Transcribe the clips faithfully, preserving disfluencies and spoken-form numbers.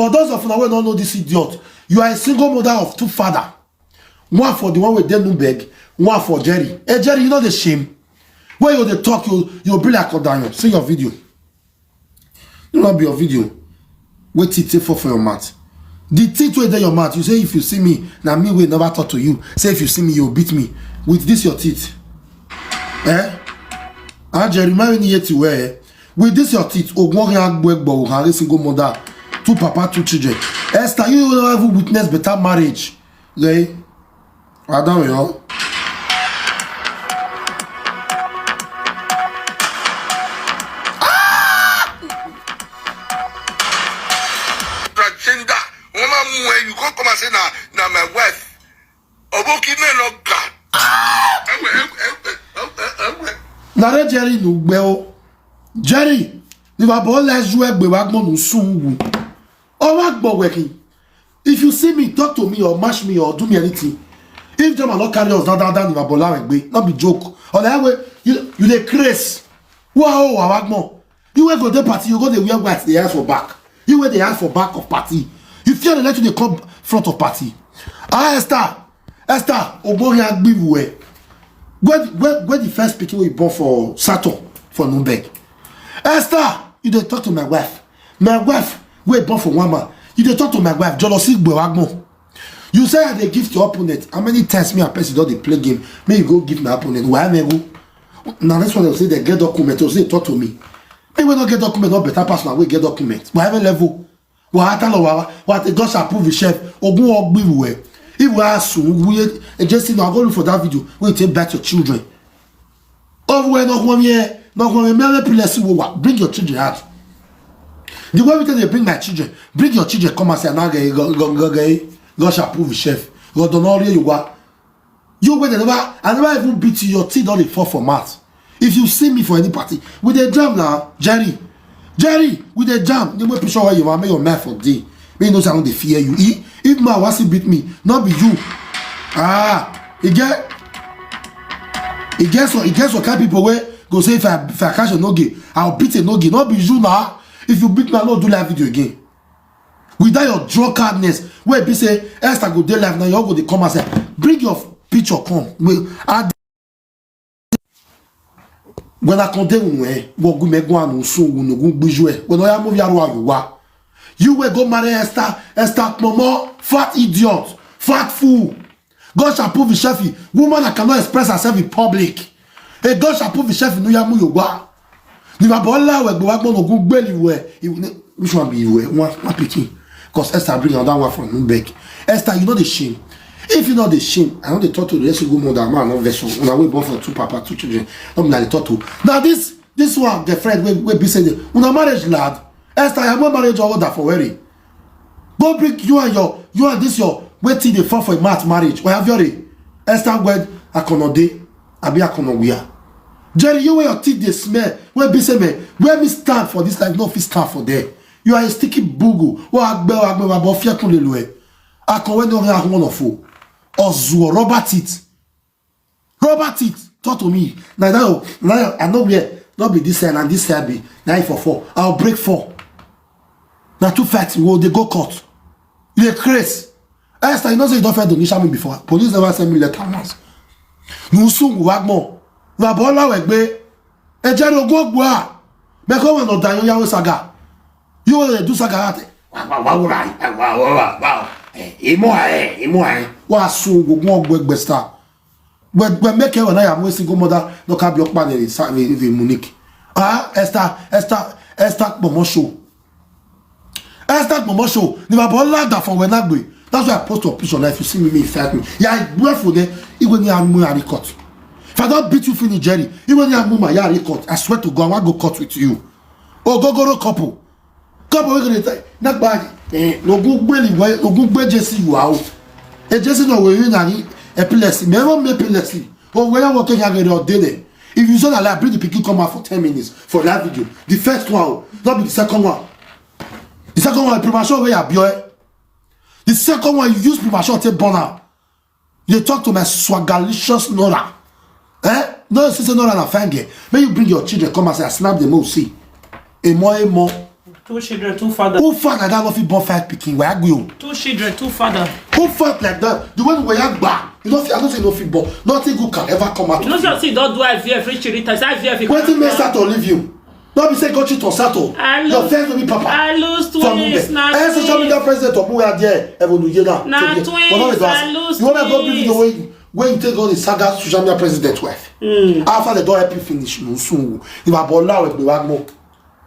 For those of una wey no know this idiot, you are a single mother of two father. One for the one wey dey Nubeg, one for Jerry. Hey, Jerry, you no dey shame? When you dey talk, you, you be like Odayo. See your video. You no be your video. Wait till it fall for your mouth. The teeth wey dey your mouth, you say, "If you see me, na me wey never talk to you." Say, "If you see me, you beat me." With this your teeth. Eh? Ah, Jerry, my yet you wear. With this your teeth, Ogwon Agbo Egbo, Harry single mother, two papa, two children. Esther, you never even witness better marriage. Okay? Adam, yo. Transgender, woman, you can't come and say, "Na, na my wife." Oboki men no God. Ewe, ewe, ewe, ewe, ewe. Nare Jerry no gbe o. Jerry, ni baba ola ju egbe wa gbon nu sun wu. O wa gbo wekin. If you see me, talk to me or mash me or do me anything. If drama no carry us down, down, down, ni baba ola egbe. No be joke. Or like, you, you dey craze. Wa o wa wa gbon. You wey go dey party, you go dey wear white, dey hide for back. You wey dey hide for back of party. You fear the let you dey come front of party. Ah, Esther, Esther, Ogbori Agbiwu, eh. Where, where, where the first pikin wey you born for Saturn for Nubeg? Esther, you dey talk to my wife. My wife wey born for one man. You dey talk to my wife. Jealousy gbe wa gbon. You say I dey give to opponent. How many times me and person don dey play game? Me you go give my opponent. Why me go? Now this one dem say they get document. Dem say talk to me. Me wey no get document, no better pass na wey get document. Why me level? Wa ata lo wa wa te God shall prove himself. Ogun ogbi we. If we are soon, we just, you know, I go look for that video. We take back your children. Oh, we no come here, no come here. Me, me, please, we wa-, bring your children out. The way we tell you, bring my children, bring your children, come and say, "Now, God, God, God, God, God shall prove himself." God don't know you wa. You wey dem never, I never even beat you, your teeth don dey fall for mouth. If you see me for any party, we dey jam now, Jerry. Jerry, we dey jam. The way picture where you want, make your mouth for day. Make you know say I no dey fear you. E, if my wasi beat me, not be you. Ah, e get, e get some, e get some kind people wey go say if I, if I catch a noge, I'll beat a noge. Not be you now. If you beat me, I no do live video again. With that your drunkardness, wey be say Esther go dey live now, you all go dey come and say, "Bring your picture come." Wait, I, when I condemn you, eh, go go me go and so we no go gbiju, eh. When I move your wa. You will go marry Esther, Esther Momo, fat idiot, fat fool. God shall prove himself. Woman that cannot express herself in public. A God shall prove himself in Nuyamu Yowa. Ni baba ola we gbe wa gbon ogun gbeli we. Which one be we? One, one pikin. 'Cause Esther bring another one from Nubeg. Esther, you know the shame. If you know the shame, I know the talk to the single mother, man, no vessel. Una we born for two papa, two children. No be na the talk to. Now this, this one, the friend wey, wey be say the, una marriage lad. Esther, I have marriage order for wearing. Go bring you and your, you and this your wetin dey fall for a mat marriage. Or have your Esther wed Akonode, abi Akonowia. Jerry, you wey your teeth dey smell, wey be say me, where me stand for this life, no fit stand for there. You are a sticky bugu. Wa agbe, wa agbe, wa bo fie kun le lo e. Akon we no ri ahun ono fo. Ozuo, rubber teeth. Rubber teeth, talk to me. Na that, na that, I know where. Not be this side and this side be. Na if for four. I'll break four. Na two fight, we dey go court. You dey craze. Esther, you know say you don fight Donisha me before. Police never send me letter once. You soon go back more. You are Bola Wegbe. E Jerry Ogwogwa. Me come and not die, you saga. You will do saga at. Wa, wa, wa, wa, wa, wa, wa, wa. Eh, imo, eh, imo, eh. Wa su go go Ogwegbe star. We, we make it when I am wasting go mother, no can be up man in Sa-, in, in Munich. Ah, Esther, Esther, Esther Momo show. Esther Momo show. Ni baba ola da for when I go. That's why I post a picture. Now, if you see me, me fight me. Yeah, I wear for there. Even me, I'm wearing cut. If I don't beat you, finish Jerry. Even me, I'm my yard cut. I swear to God, I want go cut with you. Ogogoro couple. Couple we gonna say, not bad. Eh, no good belly, no good bed, Jesse, you out. E Jesse no we you na ni epilepsy. Me want me epilepsy. Oh, where I walk in here, they are dead. If you say that, like, bring the pikin come out for ten minutes for that video. The first one, not be the second one. The second one, premature way up, boy. The second one, you use premature to burn out. You talk to my swagalicious Nora. Eh? No, sister Nora na fine girl. May you bring your children come and say, "I snap them all, see." Emo, emo. Two children, two father. Who fat like that no fit born five pikin? Why go? Two children, two father. Who fat like that? The one wey ya gba, you know, I don't say no fit born. Nothing good can ever come out. You know, say you don't do I V F reach three times. I V F. Wetin make Sato leave you? No be say go cheat on Sato. Your first baby papa. I lose twins. Now social media president of Muya there. Even you now. Na twins. I lose. You wanna go bring the way when you take all the saga social media president wife. After the door help you finish, you soon. You are Bola with the one more.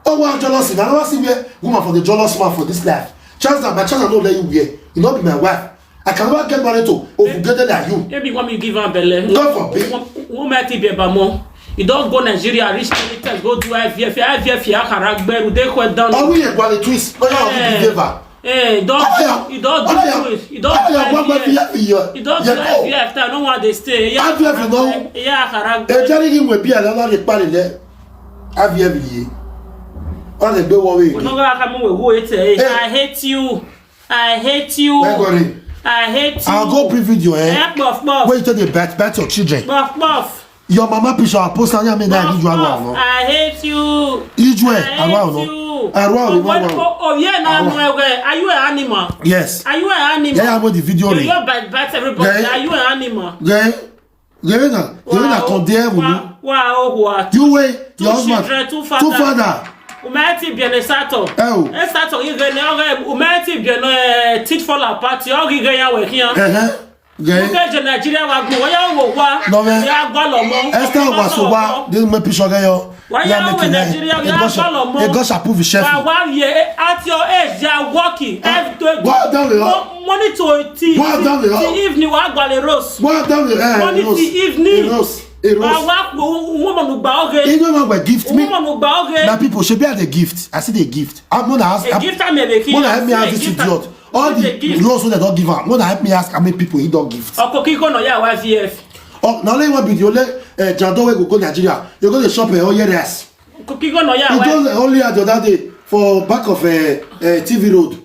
Oh, wow, jealousy. I never see where woman for the jealous man for this life. Chance that my chance I don't let you wear. You not be my wife. I cannot get married to Ofugede like you. Maybe want me give am belle. God forbid. Wọ́n máa ti bẹ̀ bá mọ́. You don go Nigeria reach many times, go do I V F. I V F ya kara gbẹrù dey quite down. Ọwọ́ yẹn gba the twist. Lọ́yà ọ̀hún ti dé bá. Eh, you don, you don do twist. You don do I V F. You don do I V F time. No one dey stay. I V F no. Ya kara gbẹrù. Ẹ jẹ́ ní kí n wẹ̀ bí ẹ̀ lọ́nà lè parí lẹ́. I V F yìí. Wọ́n lè gbé wọ́wé. Onoga akamu we wo ete. I hate you. I hate you. Where go dey? I hate you. I'll go bring video, eh? Eh, puff, puff. Where you take dey bet, bet your children? Puff, puff. Your mama picture, I post on me now. Puff, puff. I hate you. Ijwe, I hate you. Oh, oh, oh, yeah, now, are you an animal? Yes. Are you an animal? Yeah, I want the video. You bet, bet everybody. Are you an animal? Gay. Gay na, gay na condemn you. Wow, wow. You wey your husband, two father. Umeti biene Sato. Eh, Sato, you gay na, umeti biene tit for la party. You gay ya we here. Uh-huh. Gay. You gay Nigeria wa go. Wa ya wo wa. No, man. Ya gba lo mo. Esther wa so wa. This me picture gay yo. Why you in Nigeria? You have all of money. God shall prove himself. Why, why you at your age, you are working every day. Well done, Lord. Money to a tea. Well done, Lord. Till evening, wa gba le rose. Well done, Lord. Money till evening. Rose. A rose. Wa, wa, woman who buy okay. You know what gift me? Woman who buy okay. My people, should be at the gift. I see the gift. I'm gonna ask. A gift I may make. Gonna help me ask this idiot. All the laws wey dem don give am, una help me ask how many people he don gift. Okokiko no ya Y V F. Oh, na only one be the only, eh, jando wey go go Nigeria. You go dey shop, eh, oye rice. Okokiko no ya. He don only had the other day for back of, eh, eh, T V road.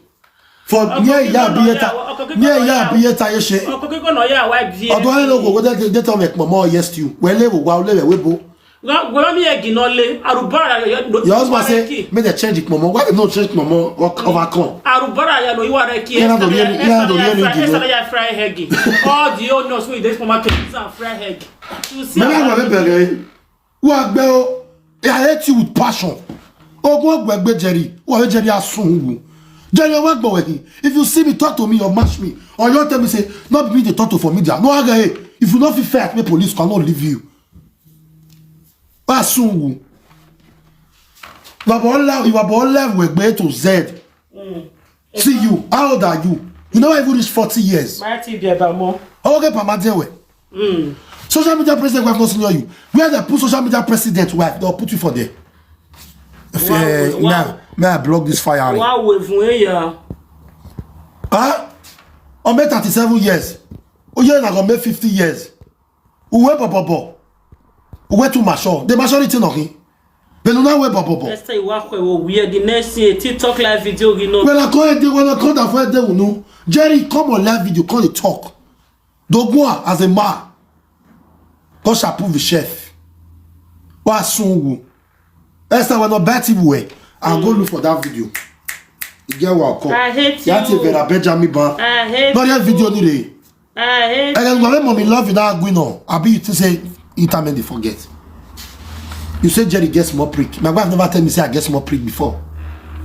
For near Iya Biyeta, near Iya Biyeta Yeshe. Okokiko no ya Y V F. Although I don't know, go dey, dey tell me, "Momo, yes to you." Well, level, wow, level, webo. Gwami egi no le, arubara ya no. Your husband say, "Make dem change it, Momo." Why dem no change it, Momo? Overcome. Arubara ya no, you are like, yes, yes, yes, fry egg. All the old nurse wey dey supermarket, it's a fry egg. You see, who are bell? I hate you with passion. Ogun Ogwegbe Jerry, who are Jerry Asunwu? Jerry, what go with him? If you see me, talk to me or match me, or you tell me, say, "Not be the talk to for media." No, I, if you not fit fight, me police cannot leave you. Asungu. Baba Ola, you are Baba Ola, we go to Z. See you. How old are you? You never even reach forty years. Mighty Bia Bamo. Okay, Pama Dewe. Social media president wife not senior you. Where they put social media president wife, they'll put you for there. If, eh, may I, may I block this fire? Wow, we fun ya. Huh? On May thirty-seven years. Oh, yeah, na go make fifty years. Uwe bobobo. Uwe too mature. The maturity no hin. But now we bobobo. Let's say what we wear the next year. TikTok live video, you know. When I call it, when I call that for the, you know, Jerry, come on live video, call it talk. Dogwa as a man. God shall prove the chef. Wa sungu. Esther, when I bet him away, I'll go look for that video. You get what I call? I hate you. Yati Vera Benjamin Ban. I hate you. Not that video today. I hate. And then when mommy love you now, Gwino, I be you to say interment they forget. You say Jerry gets more prick. My wife never tell me say I get more prick before.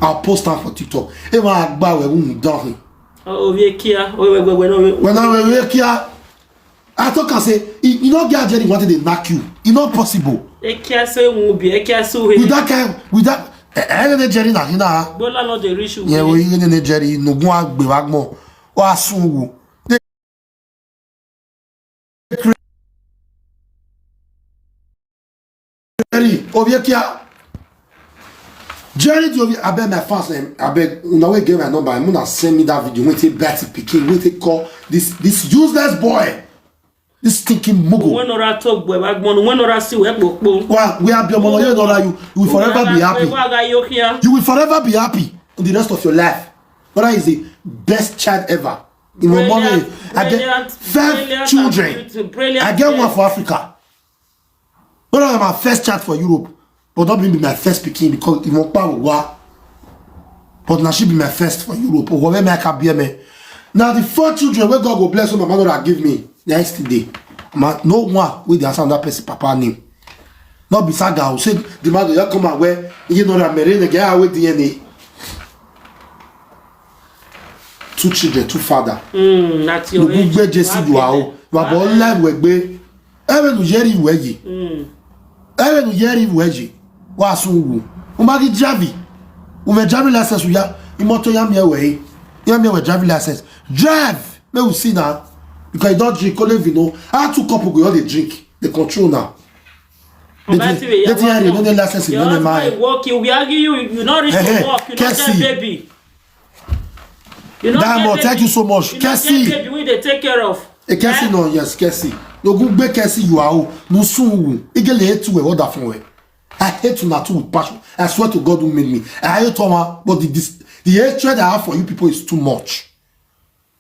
I'll post am for TikTok. If I buy we won't done him. Oh, we kia. We we we we no. When I we kia, I talk and say, you, you know, get Jerry wanted to knock you. It's not possible. Ekia so won't be. Ekia so with that kind, with that, eh, eh, Jerry na hina. Bola no dey reach you. Yeah, we in Jerry no go agbe wagmo. Wa sungu. Jerry, Obiekia. Jerry, the Obie-, I beg my fans, em, I beg, una wey get my number, em, una send me that video. Wait till Betty Pikin, wait till call this, this useless boy, this stinking mugu. When Nora talk, boy, back money. When Nora see, we go. Well, we are beyond money, Nora. You, you will forever be happy. You will forever be happy in the rest of your life. Nora is the best child ever. In my money, I get five children. I get one for Africa. One of my first child for Europe, but not be my first pikin because he won't power wa. But now she be my first for Europe. Or whatever my can be me. Now the four children where God go bless my mother give me yesterday. Ma, no one with the answer that person papa name. Not be saga who said the mother you come out where you know that Mary the girl with D N A. Two children, two father. Mm, that's your age. Gbogbo jesi du awo. Baba online we gbe. Ewe nu yeri we yi. Ewe nu yeri we yi. Wa sun wu. O ma ki javi. O me javi license ya. Imoto ya mi ewe. Ya mi ewe javi license. Drive. Me we see now. Because you don't drink only vino. How two couple go dey drink. They control now. They think they think you no dey license, you no dey mind. Work, you we argue you, you not reach to work, you not get baby. You not Diamond, thank you so much. You not get baby we dey take care of. E Kesi no, yes, Kesi. No good be Kesi you are. No soon. Igele hate you what that from where. I hate you not with passion. I swear to God who made me. I hate Thomas, but the this the hatred I have for you people is too much.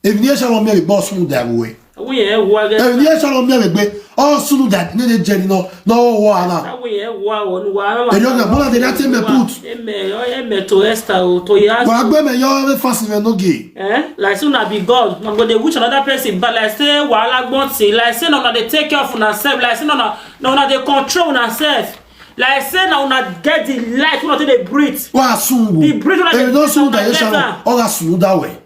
If you shall me boss who that way. We eh wa If you shall me be all soon that no dey journey no no wa na. We eh wa o wa. E don get one of the that thing me put. Eme o eme to Esther o to ya. Wa gbe me yo me fast me no gay. Eh? Like soon I be God. I'm going to wish another person, but like say wahala gbon si. Like say no na dey take care of una self. Like say no na no na dey control una self. Like say na una get the life una take dey breathe. Wa soon. The breathe una If dey you don't soon breathe that you una shall get am. Oga soon that way.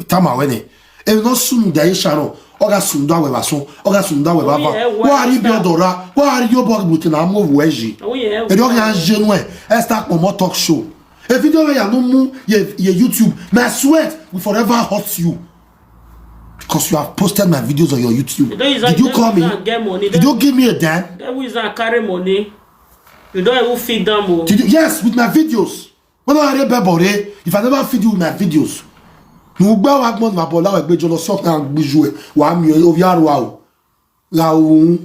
Tama wene. Ebi no sunu da ye sharo. Oga sunu da we baso. Oga sunu da we baba. Yeah, Wa ari bi what's odora. Wa ari yo bog buti na mo weji. Oh yeah. Ebi oga je nu e. Esta Akpomo talk show. A video we ya no mu ye ye YouTube. My sweat will forever haunt you. Because you have posted my videos on your YouTube. Don't use Did you that- call me? Don't get money. Did you give me a dime? That is a carry money. You don't even feed them. Oh. Did you? Yes, with my videos. When I read Bible, eh, if I never feed you with my videos, you go back one my bola we gbejo lo so kan gbeju e. Wa mi o ya ro a o. La o.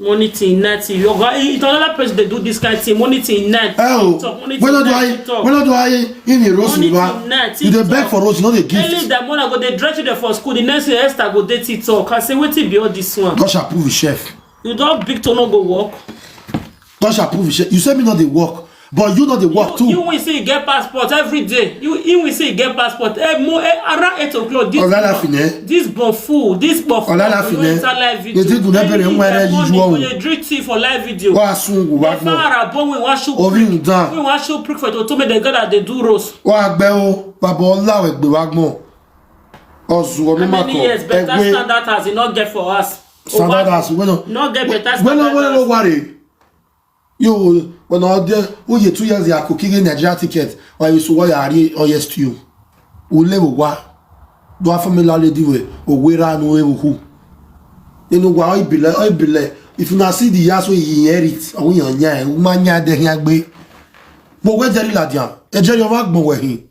Money till night. You go. It's another person they do this kind of thing. Money till night. Eh o. Talk, money When till do night. I You talk. when do I in a rose Money river? till night. You dey You beg talk. For rose, you no dey give. Early that morning, I go dey dress you there for school. The next thing, Esther go dey TikTok. I say, wetin be all this one? God shall prove his chef. You don big to no go work. God shall prove his chef. You say me not dey work, but you not dey work You, too. you will say you get passport every day. You, you will say you get passport. Eh, mo, eh, around eight o'clock. This Oga la fine. This bon fool. This bon fool. Oga la You fine. enter live video. You think you never Anything remember that you morning, do you one. dey drink tea for live video. Wa sun wo wa They mo. far above we wan shoot Ovi prick. n dan. We wan shoot prick for to make the girl that they do rose. Wa gbe o. Baba Ola we gbe wa gbon. Ozu o mi How ma many ko. years better Egbe. Standard has he not get for us? Standard as we no. Not get better We no we no standard. Worry. You when I dey who ye two years ago kicking Nigeria ticket or you so why are you or yes to you. Ule wo wa. Do a family lady we o we ra no e wo hu. You know why I be like I be like if you not see the yas we inherit or we on nya e wo ma nya de nya gbe. But we Jerry Ladian, e Jerry wa gbon we hin.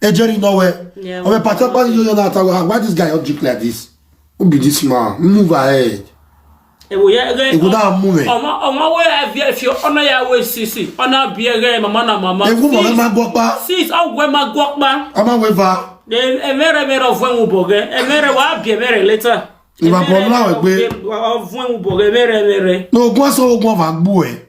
E Jerry no we. Yeah, O me pata pa yo yo na ta we why this guy on drink like this. Who be this man? Move ahead. Ewo ya ge. Ewo na mu me. Omo omo we have if you honor ya we sisi. Honor be ge mama na mama. Ewu mo Sis, ma gbo pa. Sis, oh we ma go pa. Ama we va. Then e mere mere of when we boge. E mere wa be mere later. Ìwà bọ̀ ńlá wẹ̀ pé Of when we boge mere mere. No ogun aso ogun ọfà gbú ẹ.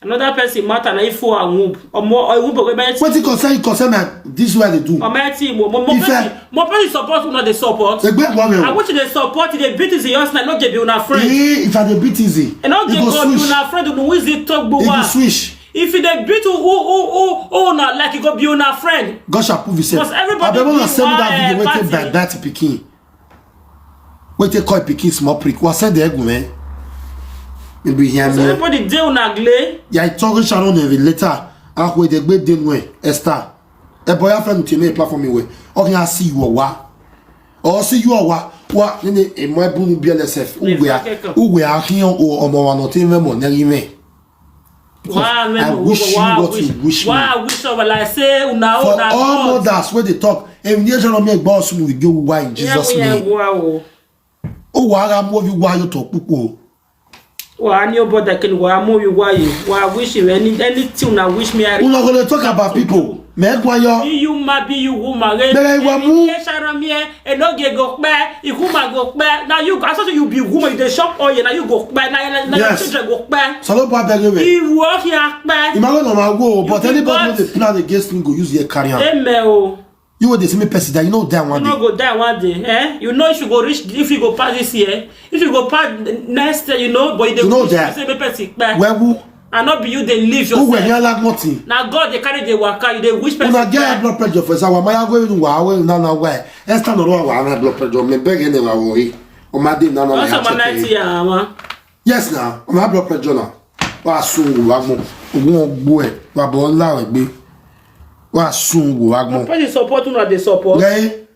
Another person matter na ifo and womb. Omo e womb boge be. Wetin concern you concern me this way I dey do. Omo e ti mo mo mo Ife. Person mo person support una dey support. Egbe ẹ̀gbọ́n mi I o. Wish you dey support, you dey beat is yours na no dey be una friend. Ee if I dey beat easy. E no E dey go go be switch. Una friend, una who is it talk E gbowa. go switch. If you dey beat who who who who una like, e go be una friend. God shall prove himself. Because everybody Abeg una give send me one, that eh, video wetin party. That pikin. Wetin call pikin small prick. Wa send the egwu man. Maybe hear So me. Everybody dey una glay. Ya itọrin Sharon eve later. Akwe de gbe de nwe Esther. E boya friend ti me platform we. Okay, I see you wa. Or see you wa. Wa ni ni e mo bu ni B L S F. Uwe a. Uwe a hiyan o ọmọ wa no ti me mo na ri me. Wa me I mo wish wa you what wish you wish me. Wa wish over like say una For una all God. Mothers wey dey talk, if the nation of me gba osun we go wa in Jesus Yeah, name. we are, wow. O wa ara mo vi wa yo to pupo. Wa ni o bother kin wa mo you wa you. Wa wish you any anything una wish me. I Una go dey talk about people. Me kwa yo. Be you man, be you woman. Eh, Bere iwa mu. Eh, Sharon, me, eh, no ge go kpe. If woman go kpe, now you, as you be woman, you dey shop oil, now you go kpe. Now, now your Yes. children go kpe. Solo pa bere we. Iwu ohia kpe. Imagine no ma go, but be anybody bad. Wey dey plan against me go use your carry am. Amen o. You wey dey see me person that you know die one You no day. Go die one day, eh? You know if you go reach, if you go pass this year, if you go pass next year, you know, but you dey You know wish that. Say make person kpe. Where who And not be you dey live who were yourself. here like nothing. Na God dey carry the waka, you dey wish person Una get high kpe. Blood pressure for example. My go even wa we na na why. Esther no wa na blood pressure. Me beg any wa wo yi. O ma dey na na What's ya up, my check. Nigeria, man? Yes now. Una blood pressure now. Wa sun wo wa gbon. Ogun ogbo e. Wa bo la we gbe. Wa sun wo wa gbon. Person support una dey support. Gay.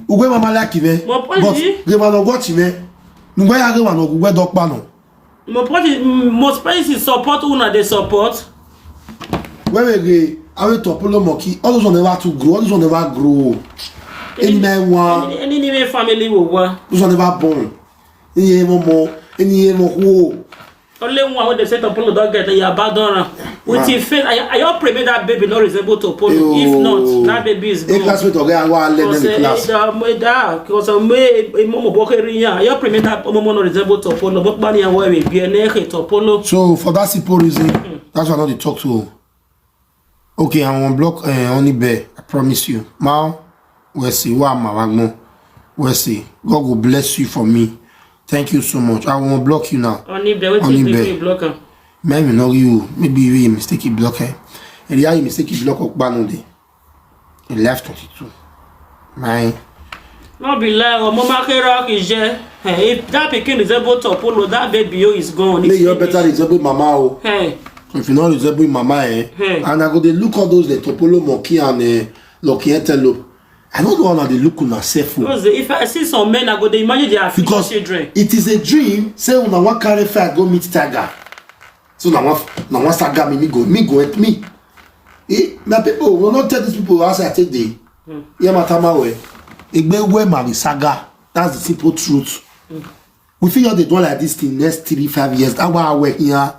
Ugwe mama like me. Mo pray But yi. ge ma no go ti me. Ngwe ya ge ma no gwe do pa no. Mo pray most person support una dey support. Where we ge awe to polo monkey. All those one never to grow. All those one never grow. Any man one. Any any family will work. Those one never born. Any more more. Any more who. Only one wey dey say Topolo don get, you abandon am. With Man. Him face, I, I just pray make that baby no resemble Topolo. If not, that baby is A gone. Classmate oga wa learn Because in the eh, class. eh, eh, because eh, me eh, eh, momo boke ri yan. I just pray make that momo no resemble Topolo. But bani yan wey be ne ke Topolo. So for that simple reason, that's why I no dey talk to. Okay, I wan block uh, Honey Bear. I promise you. Mao, we see. Wa ma wa gbon. We see. God go bless you for me. Thank you so much. I wan block you now. Oni be wetin Oni you do be. If you block am? Maybe not you. Maybe you mistake you block eh. And yeah, you mistake you block Okpano dey. He left twenty-two. My No be lie, o mo ma ke rock is je. Eh, if that pikin resemble Topolo, that baby yo is gone. make It's you finished. Better resemble mama o. Hey, If you no resemble mama eh. Hmm. And I go dey look all those the Topolo monkey and uh, lucky antelope. I don't know how they look on herself o. Because if I see some men, I go dey imagine their future Because children. It is a dream. Say una wan carry fire go meet tiger. So na one na one saga me me go me go help me. Eh, my people, we no tell these people how say I take dey. Yeah, matama we. Egbe we marry saga. That's the simple truth. We feel they do like this thing next three five years. That why we here.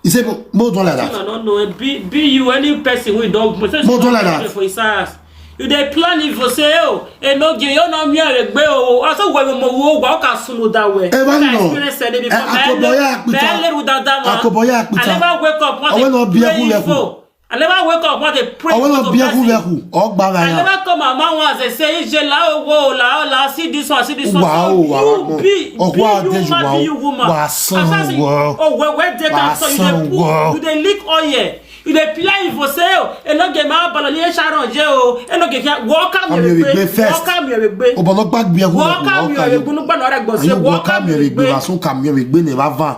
He said, "Mo do like I that." Don't know. Be, be you any person we don't. Mo do like that. For his ass. You dey plan if you say oh, e no give you no me regbe o. I say we mo wo wa ka sunu that way. Eh, why I no? Experience it before. Eh, akobo ya pita. Bele ru dada ma. Akobo ya pita. I never wake up. Awe no be eku leku. I never wake up. What a pray. Awe no be eku leku. Ogba I ya. Never come out man once they say je la owo la la see this one see this one. Wow, So wow, you wow. be Oh, be wow, you this man wow. Be you woman. Wow, son, Assassin. wow. Oh where where they Wow, can so you son, dey pull wow. You dey lick oil. You dey plan if you say oh e no get ma bala ni e sharon je o e no get ya walk am Come here, your we way first. Walk am your way. Obo no gbagbe eku. Walk am your way. Gunu gba no re go say Ayo walk walk am am your your way. Way. Asun kam your way. Ne va van.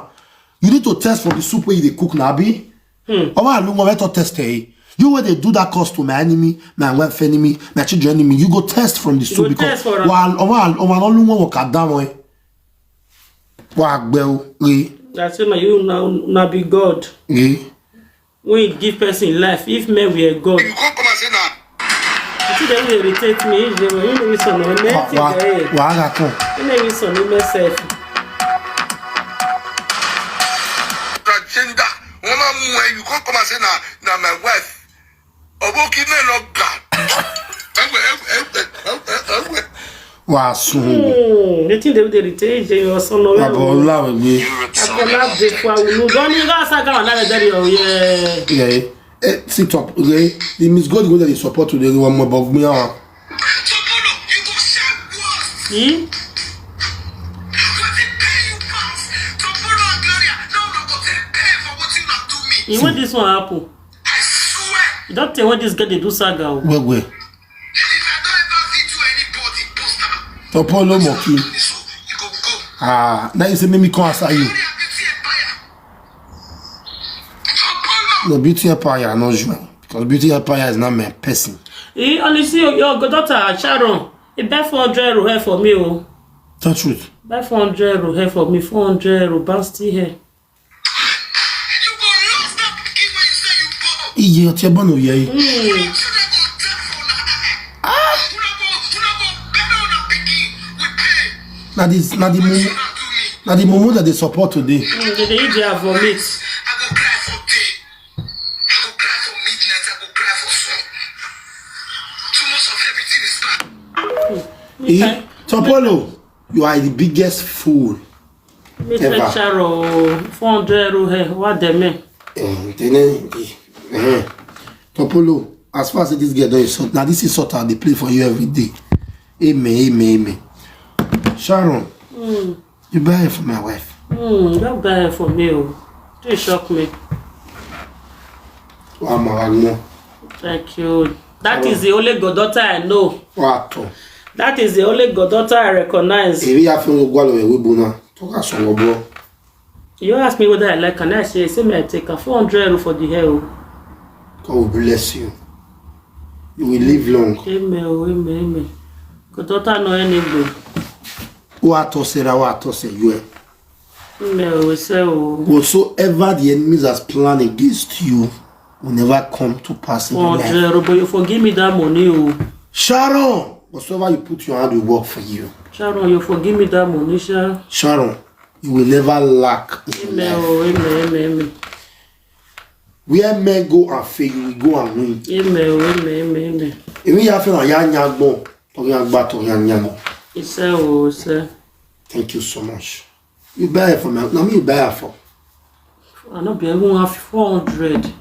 You need to test from the soup where you dey cook na abi. Omo alu mo better test eh. You wey dey do that cause to my enemy, my wife enemy, my children enemy, you go test from the soup go because test for am. Wa omo alu omo alu mo ka da mo eh. Wa gbe o re That's why you now now be God. re. When you give person life, if men were God. You can't come and say na. You see, they will irritate me. If they were, you know, it's on the Wa wa wa ga kan. You know, it's on the myself. Transgender. Woman, you can't come and say na na my wife. Oboki men not God. Ẹgbẹ́ ẹgbẹ́ ẹgbẹ́ ẹgbẹ́. Wa sun. Hmm, the thing they will irritate you or son of Baba ola we gbe. Akọlá de fún àwọn olùdó ní ká sága wà lára ẹgbẹ́ rẹ̀ ọ̀yẹ́. Yeah. Eh, sit up. Okay. The Miss God go dey support today. One more bug me on. Yìí. Yìí when this one happen. You don't tell when this girl dey do saga o. Well, well. Topolo monkey. Ah, now you say make me come answer you. No, Beauty Empire, no join. Because Beauty Empire is not my person. He only see your, your daughter Sharon. He buy four hundred euro hair for me o. That's truth. Buy four hundred euro hair for me. Four hundred euro bouncy hair. Iye ọtí ẹbọ nù yẹ yìí. Na the na the mumu na the mumu that dey support today. Mm, they dey eat their vomit. Eh, Topolo, you are the biggest fool. Me take Sharon four hundred euro here. What the man? Eh, the name, the, eh. Topolo, as far as this girl don insult, now this insult I dey play for you every day. Amen, amen, amen. Sharon, you buy it for my wife. Hmm, don't buy it for me. Oh. You shock me. Wa ma wa mo. Thank you. That is the only goddaughter I know. Wa to. That is the only goddaughter I recognize. Ebi ya fi wo gwa lo we bu na. To ka so wo bo. You ask me whether I like, and I say, say me I take her four hundred euro for the hair. Oh. God will bless you. You will live long. Amen, oh, amen, amen. Goddaughter no any good. Wa to se ra wa to se you. Amen, oh, say, oh. Whatsoever the enemies has planned against you will never come to pass in your life. Four hundred euro, but you forgive me that money, oh. Sharon, whatsoever you put your hand will work for you. Sharon, you forgive me that money, sha. Sharon, you will never lack in your Amen, life. Oh, amen, amen, amen. Where men go and fail, you will go and win. Amen, oh, amen, amen, amen. Even you have to ya nya gbon, to ya gba to ya nya no. It's a, oh, it's a. Thank you so much. You buy it for me. Now me you buy it for. I no be even have four hundred.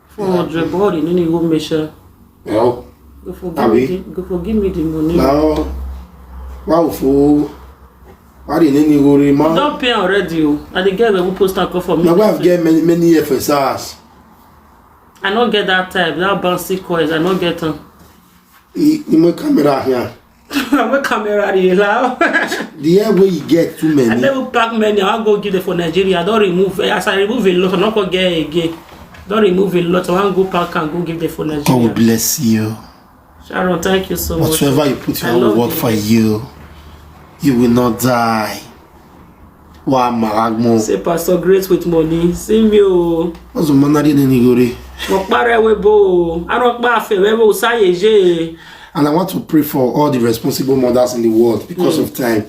Four hundred, but you need to go measure. Well, Go forgive me. The, go forgive me the money. Now, wow, for why the name you worry, man? Don't pay already, oh. And the girl will post and call for me. My wife get many many F S Rs. I don't get that type. That bouncy coins, I don't get them. In my camera here. My camera dey allow. The year where you get too many. I never pack many. I go give them for Nigeria. I don't remove. As I remove a lot, I not go get again. Don't remove a lot. I want go pack and go give them for Nigeria. God will bless you. Sharon, thank you so much. Whatsoever you put your hand work for you, you will not die. Wa maragmo. Say Pastor Grace with money. See me oh. What's the money in any gore? Mo pare we bo. I don't pa fe we bo saye je. And I want to pray for all the responsible mothers in the world because of time.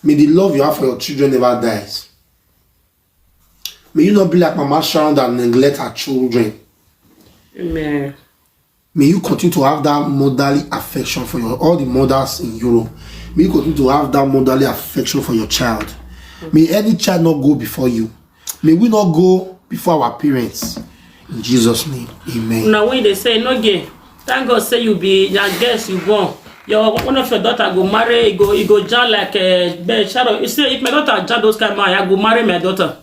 May the love you have for your children never dies. May you not be like Mama Sharon that neglect her children. Amen. May you continue to have that motherly affection for your all the mothers in Europe. May you continue to have that motherly affection for your child. May any child not go before you. May we not go before our parents. In Jesus' name, amen. Now when they say no gay, thank God say you be your guest you born. Your one of your daughter go marry, you go you go join like a uh, Sharon. You say if my daughter join those kind of man, I go marry my daughter.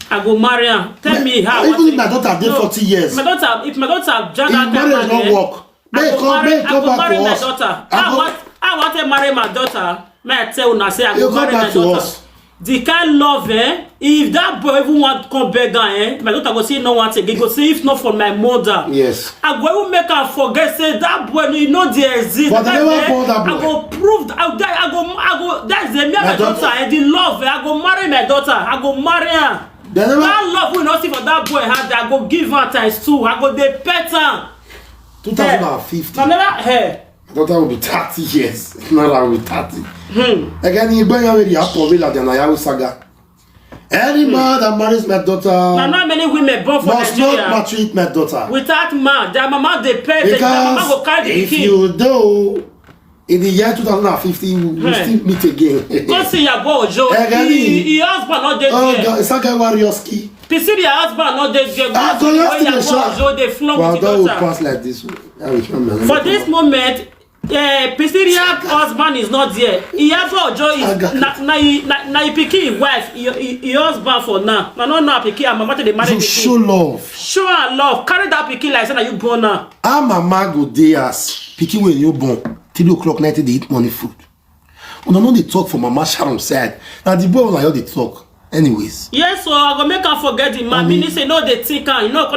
I go marry her. Tell me how. Even if my daughter dey forty years. My daughter, if my daughter have drag that kind of man, eh, work. I go marry, I go marry my daughter. I want, I want to marry my daughter. May I tell una say I go marry my daughter. The kind love, eh? If that boy even want come beg her, eh? My daughter go say no want again. Go say if not for my mother. Yes. I go even make her forget say that boy you know dey exist. But they never born that boy. I go prove. I, I go. I go. That's the me and my daughter. Eh, the love. Eh, I go marry my daughter. I go marry her. That love we not see for that boy hand, I go give her times two. I go dey pet her. Two thousand and fifty. My never hair. My daughter will be thirty years. Not I will be thirty. Hmm. Again, you buy already a Povila than I saga. Any man that marries my daughter. Now, not many women born for must Nigeria. Not maltreat my daughter. Without man, their mama they pay. Because their mama go carry the if kid. You do, in the year two thousand and fifty, we will still meet again. Go see your boy Joe. He, he husband not dead. Oh God, it's like a warrior ski. Pisidia husband not dead. Go see your boy Joe. They flung with the daughter. Pass like this. For this moment, uh, Pisidia husband is not there. He have for Joe is na na na na pikin wife. He husband for now. I don't know pikin. I'm about to marry. You show love. Show her love. Carry that pikin like say you born now. How mama go dey as pikin wey you born three o'clock night dey eat morning food? Una no dey talk for mama Sharon side. Na the boy una all dey talk. Anyways. Yes, so I go make am forget the man. Meaning say no dey think am. You know.